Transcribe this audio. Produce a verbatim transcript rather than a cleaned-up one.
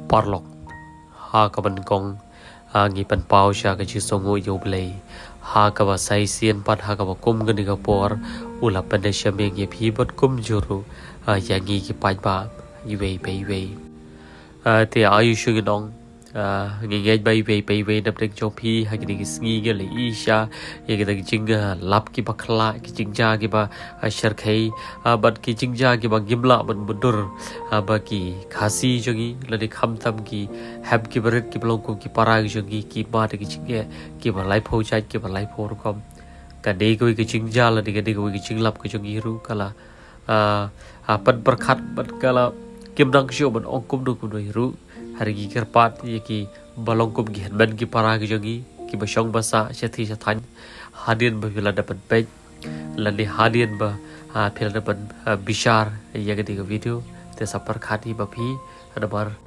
Paralok, ha kaba nyngkong, ah, ngi pynpaw sha ka jingsngewnguh ïa U Blei ha kaba sa shisien pat ha kaba kum kane ka por u la pynshah ïa phi bad kumjuh ruh, ah, ïa ngi ki paidbah iwei pa iwei. Ah, te aïu shuh ngi ong, ah, ngi ngeit ba iwei pa iwei na pdeng jong phi ha kine ki sngi ngi la ïohi sha ïa kita ki jing, ah, lap kiba khlah, ki jingjia kiba, ah, shyrkhei, ah, bad ki jingjia kiba ngim lah ban mutdur, ah, ba ki Khasi jong ngi lane khamtam ki hep kiba rit kiba long kum ki para ki jong ngi ki mad da ki jingeh kiba laiphew jait kiba laiphew rukom. Ka dei kawei ka jingjia lane ka dei kawei ka jinglap ka jong ngi ruh ka la, ah, ah, pynpyrkhat bad ka la kim nang shuh ban ong kumno kumno hi ruh. Hynrei ngi kyrpad ïa kiba long kum ki hynmen ki para ki jong ngi kiba shong ba sah sha thaiñ sha thaiñ, hadien ba phi la dep ban peit lane hadien ba, ah, phi la dep ban, ah, bishar ïa kane ka video, te sa pyrkhat hi ba phi, namar